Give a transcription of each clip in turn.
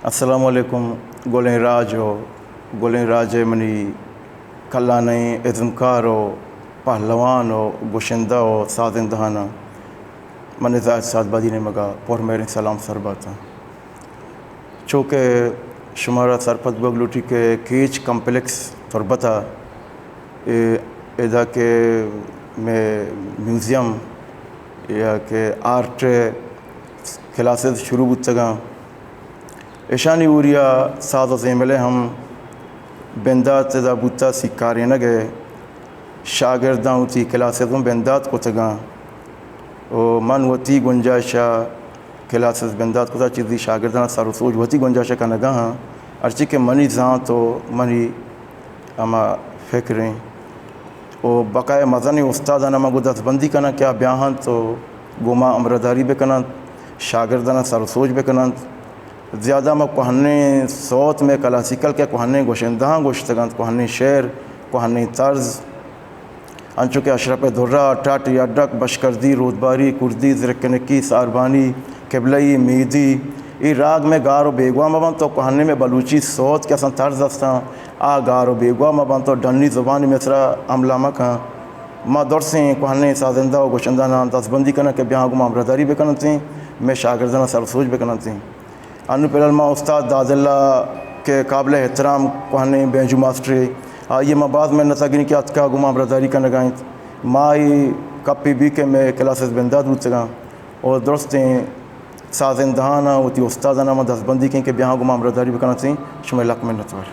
السلام علیکم۔ گلیں راج و گلیں راج ءِ منی کلانیں ازمکار و پہلوان و گشندہ و سازندہاناں من زاہد سعدبادی نیمگا پر مہریں سلام سر باتاں۔ چو کہ شمارا سرپد بوگ لوٹی کہ کیچ کمپلیکس تربت ءَ اے ادا کہ مئے میوزیم یا کہ آرٹ کلاسز شروع بوتگاں، اشانی اوریا ساز و زیملے ہم بندات ادا بوتا، سیکارینگ ءِ شاگرداں وتی کلاسز ہم بندات کتگاں و من وتی گنجائشا کلاسز بندات کتا، چیزی شاگرداں سر و سوج وتی گنجائشا کنگا ہاں، ہرچی کہ منی زانت و منی ہما فکریں و بقایا مزنیں استادانا ما گوں دستبندی کناں کہ آ بیاہنت و گوں ما ہمراہداری بکننت، شاگردانا سر و سوج بکننت۔ زیادہ ما کوہنیں سوت، مئے کلاسیکل کہ کوہنیں گوشندہاں گوشتگ انت، کوہنیں شعر، کوہنیں طرز، انچو کہ اشرف درہ، ٹاٹ یا ڈک، بشکردی، رودباری، کردی، زرکنکی، ساربانی، قبلئی، میدی، اے راگ مئے گار و بیگواہ مہ بنت و کوہنیں مئے بلوچی سوت کہ اصلاً طرز استاں، آ گار و بیگواہ مہ بنت و ڈنی زبان مئے سرا حملہ مہ کن۔ ما درسیں کوہنیں سازندہ و گوشندہاناں دستبندی کناں کہ بیاہاں گوں ما ہمراہداری بکننتیں، مئے شاگرداناں سر و سوج بکننتیں۔ انوں فی الحال ما استاد داداللہ کہ قابل احترام کوہنیں بینجو ماسٹرے، آئی ءَ ما باز منت ءَ گریں کہ اتکا گوں ما ہمراہداری کنگا انت۔ ما آئی کپی بی کہ مئے کلاسز بندات بوتگاں و درستیں سازندہاناں وتی استاداناں ما دستبندی کیں کہ بیاہاں گوں ما ہمراہداری بکننتیں۔ شمئے لک منتوار۔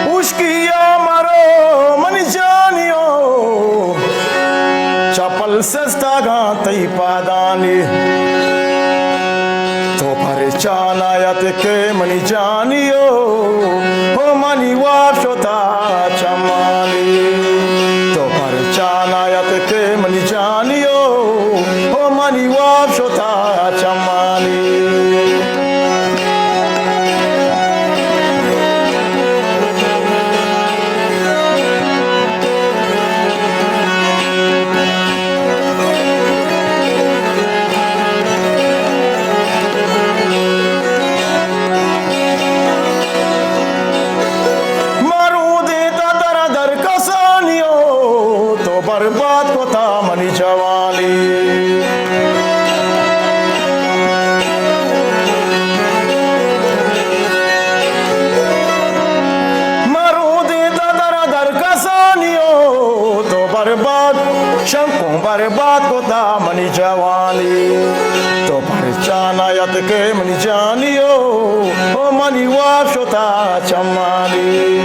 ہشکیا مرو منی جانیو، چپل سستاگاں تئی پادانی۔ تو پرچا نیاتکے منی جانیو، او منی واب شتا چمانی۔ تو پرچا نیاتکے منی جانیو، او منی واب شتا چمانی۔ مرودی تا ترا در کسانیو، تو برباد کتا منی جوانی۔ مرودی تا ترا در کسانیو، تو برباد، شنکوں برباد کتا منی جوانی۔ تو پرچا نیاتکے منی جانیو، او منی واب شتا چمانی۔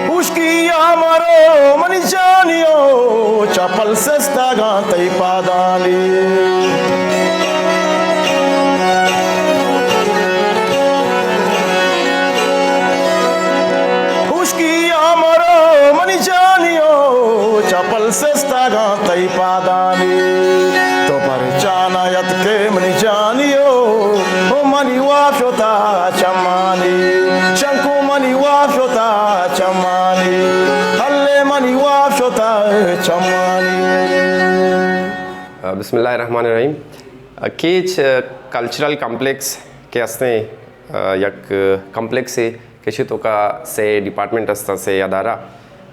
ہشکیا مرو منی جانیو، چپل سستاگاں تئی پادانی۔ ہشکیا مرو منی جانیو، چپل سستاگاں تئی پادانی۔ تو پرچا نیاتکے منی جانیو، او منی واب شتا چمانی۔ شنکو منی واب شتا چمانی، ہلے منی واب شتا چمانی۔ بسم اللہ الرحمن الرحیم۔ کیچ کلچرل کمپلیکس کہ استیں، یک کمپلیکسے کہ چہ توکا سے ڈیپارٹمنٹ استاں، سے ادارہ،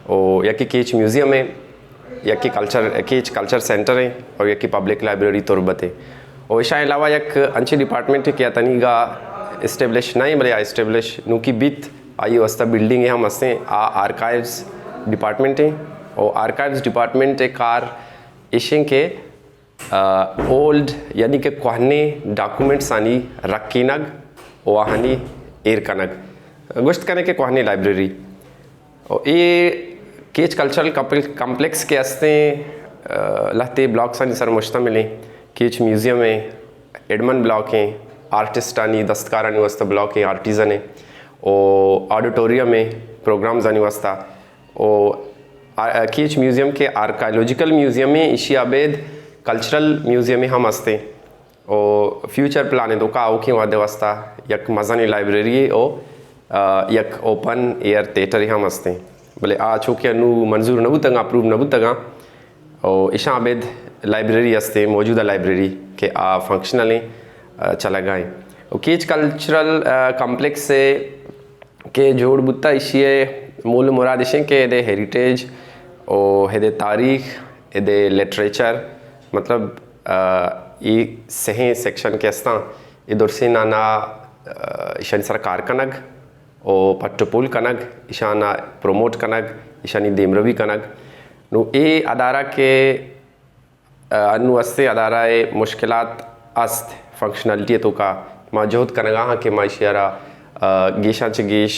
او یکے کیچ میوزیم ایں، یکے کلچر، کیچ کلچر سینٹر ایں، اور یکے پبلک لائبریری تربت ایں۔ اور اشاں علاوہ یک انچیں ڈیپارٹمنٹ کہ تنیگا اسٹیبلش نہ ایں، بلے آ اسٹیبلش نوکی بیت، آئی واسطہ بلڈنگ ہم ہستیں، آ آرکائیوز ڈیپارٹمنٹ ایں۔ اور آرکائیوز ڈیپارٹمنٹ کار ایشیں کہ آ، اولڈ یعنی کہ کوہنیں ڈاکومنٹس آنی رکینگ و آہانی ایر کنگ، گوشت کنے کہ کوہنیں لائبریری۔ و a catch cultural compel-, complex کہ استیں، آ، لہتے بلاکس آنی سر مشتمل ایں۔ کیچ میوزیم ایں، ایڈمن بلاک ایں، آرٹسٹ آنی، دستکار آنی واسطہ بلاک ایں، آرٹیزن ایں، و آڈیٹوریم ایں، پروگرامز آنی واسطہ۔ و آ-، کیچ میوزیم کہ آرکیالوجیکل میوزیم ایں، ایشی ابید کلچرل میوزیم ہم ہستیں، او فیوچر پلان ءِ توکا آؤکیں وہد ءِ واسطہ یک مزنیں لائبریری او یک اوپن ایئر تھیٹر ہم ہستیں، بلے آ چونکہ انو منظور نہ بوتگاں، اپروو نہ بوتگاں، او اشاں ابید لائبریری ہستیں، موجودہ لائبریری کہ آ فنکشنل ایں، چلگا ایں۔ او کیچ کلچرل کمپلیکس ءِ کہ جوڑ بوتا، ایشی ءِ مول مراد ایشیں کہ ادے ہیریٹیج او ادے تاریخ، ادے لٹریچر، مطلب، ای سہیں سیکشن کہ استاں، ای درسیں نانا ایشانی سر کار کنگ او پٹ و پول کنگ، ایشانا پروموٹ کنگ، ایشانی دیمروی کنگ۔ نو اے ادارہ کہ انو استیں، ادارہ ءِ مشکلات است، فنکشنلٹی ءِ توکا ما جہد کنگا ہاں کہ ما ایشی ءَ را گیشاں چہ گیش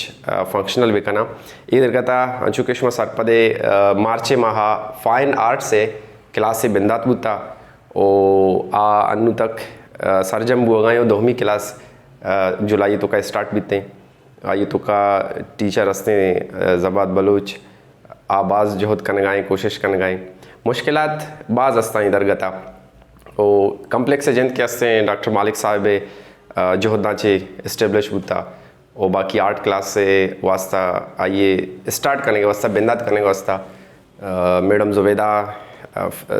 فنکشنل بکناں۔ اے درگتا انچو کہ شما سرپد ئے، مارچ ءِ ماہا فائن آرٹس ءِ کلاسے بندات بوتا او آ انو تک سرجم بوگا ایں او دومی کلاس جولائی ءِ توکا اسٹارٹ بیتیں۔ آئی توکا ٹیچر استیں زباد بلوچ، آ باز جہد کنگائیں، کوشش کنگائیں۔ مشکلات باز استاں اے درگتا۔ او کمپلیکس ءِ جند کہ استیں ڈاکٹر مالک صاحب ءِ جہداں چہ اسٹیبلش بوتا۔ او باقی آرٹ کلاس ءِ واسطہ، آئی اسٹارٹ کنگ ءِ واسطہ، بندات کنگ ءِ واسطہ میڈم زبیدہ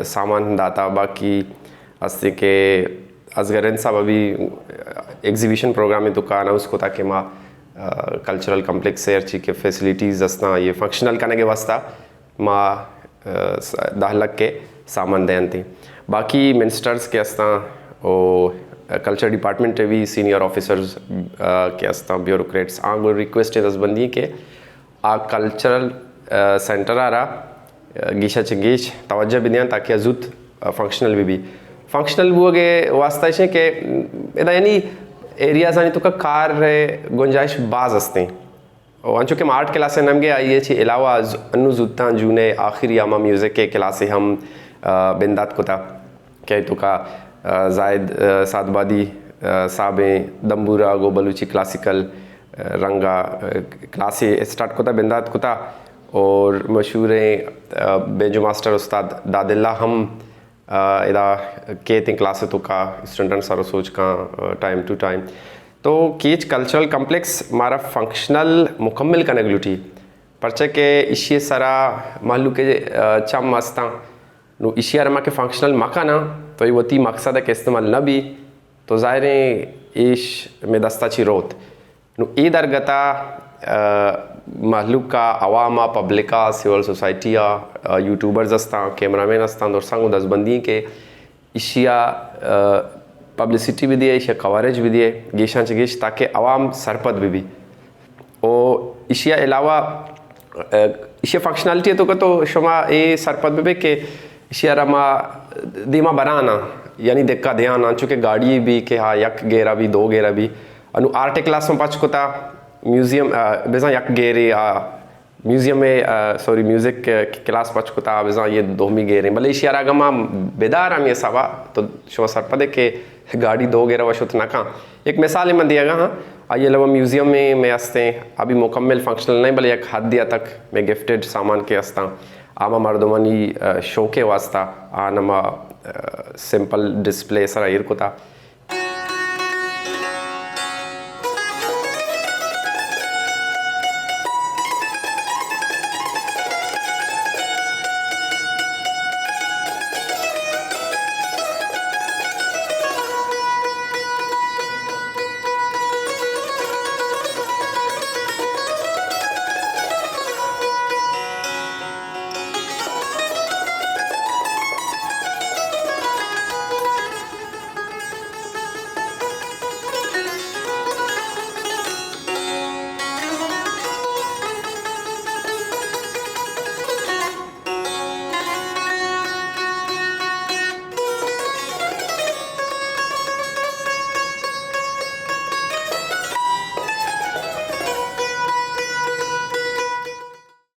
سامان داتا۔ باقی استیں کہ اصغر رند صاحب ابھی ایگزیبیشن پروگرام ءِ توکا اناؤنس کتا کہ ما کلچرل کمپلیکس ءِ ہرچی کہ فیسلٹیز استاں، یہ فنکشنل کنگ ءِ واسطہ ما دہ لکھ ءِ سامان دینتیں۔ باقی منسٹرز کہ استاں او کلچر ڈپارٹمنٹ ءِ بھی سینئر آفیسرز کہ استاں، بیوروکریٹس، آں گوں ریکویسٹ ءِ دزبندی کہ آ کلچرل سینٹر ءَ را گیشا چہ گیش توجہ بدیاں تاکہ آ زوت فنکشنل بہ بی۔ فنکشنل بوگ ءِ واسطہ ایشیں کہ ادا یعنی ایریازانی توکا کار ءِ گنجائش باز استیں۔ او انچو کہ ما آرٹ کلاس ءِ نمگے، آئی ءَ چہ علاوہ انو زوتاں جون ءِ آخری ءَ ما میوزک ءِ کلاسے ہم بندات کتا کہ توکا زاہد سعدآبادی صاحبیں دمبورا گوں بلوچی کلاسیکل رنگا کلاسے اسٹارٹ کتا، بندات کتا، اور مشہوریں بینجو ماسٹر استاد داد اللہ ہم ادا کیتیں کلاس ءِ توکا اسٹوڈنٹ سر سوج کاں ٹائم ٹو ٹائم۔ تو کیچ کلچرل کمپلیکس مارا فنکشنل مکمل کنگ لوٹی، پرچہ کہ ایشی سرا مہلوک چم استاں۔ نو ایشی ءَ را ما کہ فنکشنل مکناں تو اے وتی مقصد ءَ کہ استعمال نہ بی تو ظاہریں ایش مئے دستا چی روت۔ نو اے درگتا مہلوکا، عواما، پبلکا، سول سوسائٹیا، یوٹیوبرز استاں، کیمرہ مین استاں، درساں گوں دزبندی کہ ایشیا پبلسٹی بدیے، ایشیا کوریج بدیے گیشاں چہ گیش تاکہ عوام سرپد بہ بی۔ او ایشیا علاوہ ایشیا فنکشنالٹی توکا تو شما اے سرپد بہ بے کہ ایشیا را ما دیما براناں، یعنی دکا دیاناں، چونکہ گاڑی بی کہ ہا یک گیرا بی، دو گیرا بی، انو آرٹ کلاس ما پچ کتا، میوزیم بزاں یک گیرے آ میوزیم ءَ، سوری، میوزک کلاس پچ کتا، بزاں یہ دومی گیریں، بلے ایشی ءَ را اگاں ما بدار ہمے حسابا تو شما سرپدے کہ گاڑی دو گیرا وشت نہ کاں۔ یک مثال من دیگا ہاں، آئی علاوہ میوزیم میں میں ہستیں، ابھی مکمل فنکشنل نہیں، بلے یک حد تک میں گفٹڈ سامان کے ہستاں، عام مردمانی شوق واسطہ آنما سمپل ڈسپلے سرا ایر کتا۔